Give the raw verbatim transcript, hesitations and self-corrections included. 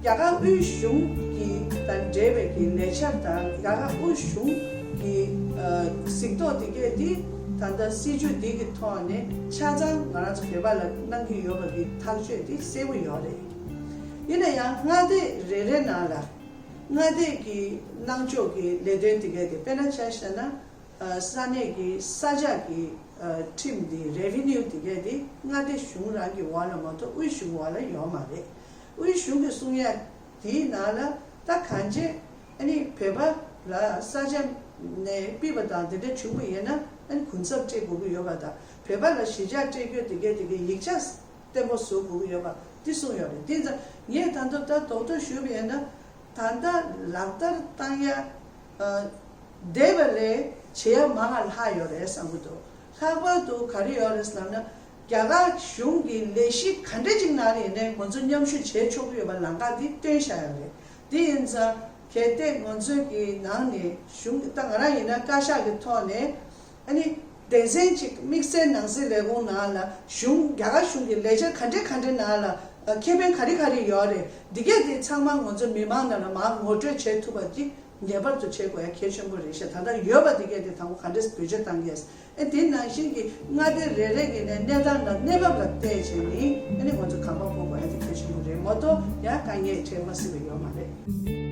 རྒྱ་གར་དབུས་གཞུང་གི་དང་འབྲེལ་བའི་གི་ལས་འཆར་དང་རྒྱ་གར་དབུས་གཞུང་གི་ཨ་གཟིགས་རྟོག་དེ་གས་དེ་ད་ལྟ་སྲིད་ཇུས་འདི་གི་ཐོག་ནས་ཆ་ཚང་ང་རང་ཚོ་བོད་པ་ལ་གནང་གི་ཡོད་པ་གི་ཐག་གཅོད་དེ་གསལ་པོ་ཡོད་རེད། ཡིན་ན་ཡང་མངའ་སྡེ་རེ་རེ་ནང་ལ་མངའ་སྡེ་གི་གནང་ཕྱོགས་ཀྱི་ལས་དོན་དེ་གས་དེ་དཔེར་ན་ཆ་བཞག་ན། ས་གནས་ཀྱི་ས་ཆ་གི་ཁྲིམས་དེ་revenue་དེ་གས་དེ་མངའ་སྡེ་གཞུང་རང་གི་འོག་ལ་མ་གཏོགས་དབུས་གཞུང་འོག་ལ་ཡོད་མ་རེད། དབུས་གཞུང་གི་གསུང་ཡ་དེའི་ནང་ལ་ད་གང་ཅི་ཨ་ནི་བོད་པ་ལ་ས་ཆ་ནས་ཕུད་པ་དང་དེ་འདྲ་བྱུང་བ་ཡིན་ན་ཨ་ནི་གུན་གསབ་སྤྲད་དགོས་ཀྱི་ཡོད་པ་དང་བོད་པ་ལ་གཞིས་ཆགས་སྤྲད་རྒྱུ་དེ་གས་དེ་གས་ཡིག་ཆ་བརྟན་པོ་བཟོ་དགོས་ཀྱི་ཡོད་པ་འདི་གསུངས་ཡོད་རེད། དེ་ཙང་ངས་ད་དུང་ད་རྡོག་རྡོག་ཞུས་པ་ཡིན་ན་ད་ལྟ་ལག་བསྟར་བཏང་ཡ། འདས་པ་ལས་བྱེད་ཡ་མང་ང་ལྷག་ཡོད་རེད་བསམ་གྱི་འདུག་ལྷག་པར་དུ་ག་རེ་ཡོད་རེད་ཟེར་ན། རྒྱ་གར་གཞུང་གི་ལས་གཞི་ག་འདྲ་ཅིག་ནང་ལ་ཡིན་ནའི་ང་ཚོ་མཉམ་ཞུགས་བྱེད་ཆོག་གི་ཡོད་པ་ལམ་ཁ་འདི་བཏོན་བཞག་ཡོད་རེད། འདི་ཡིན་ཙང་གལ་ཏེ་ང་ཚོའི་གི་ནང་ནས་གཞུང་ད་ང་རང་ཡིན་ན་བཀའ་ཤག་གི་ཐོག་ནས་ཨ་ནི་སྡེ་ཚན་གཅིག་དམིགས་བསལ་ནང་སྲིད་ལས་ཁུངས་ནང་ལ་གཞུང་རྒྱ་གར་གཞུང་གི་ལས་འཆར་ག་འདྲ་ག་འདྲ་ནང་ལ་ཁེ་ཕན་ག་རེ་ག་རེ་ཡོད་རེད། འདི་གས་དེ་ཚང་མ་ང་ཚོ་མི་མང་ནང་ལ་མར་ངོ་སྤྲོད་བྱེད་ཐུབ་པ་ཅིག་ངེས་པར་དུ་བྱེད་དགོས་ཡ་གལ་ཆེན་པོ་རེད་ཤག་ད་ལྟ་ཡོད་པ་དེ་གས་དེ་དང་པོ་ག་འདྲས་བེད་སྤྱོད་བཏང་གས། ཨེ་དེ་ནང་བཞིན་གྱི་མངའ་སྡེ་རེ་རེ་གི་ནས་གནས་སྟངས་དང་གནས་བབ་ལ་བལྟས་བྱས་ནས་ཨ་ནི་ང་ཚོ་གང་མགྱོགས་དགོས་དགོས་ཡ་དེ་གལ་ཆེན་པོ་རེད་མ་གཏོགས་ཡ་དཀའ་ངལ་འཕྲད་མ་སྲིད་པ་ཡོད་མ་རེད།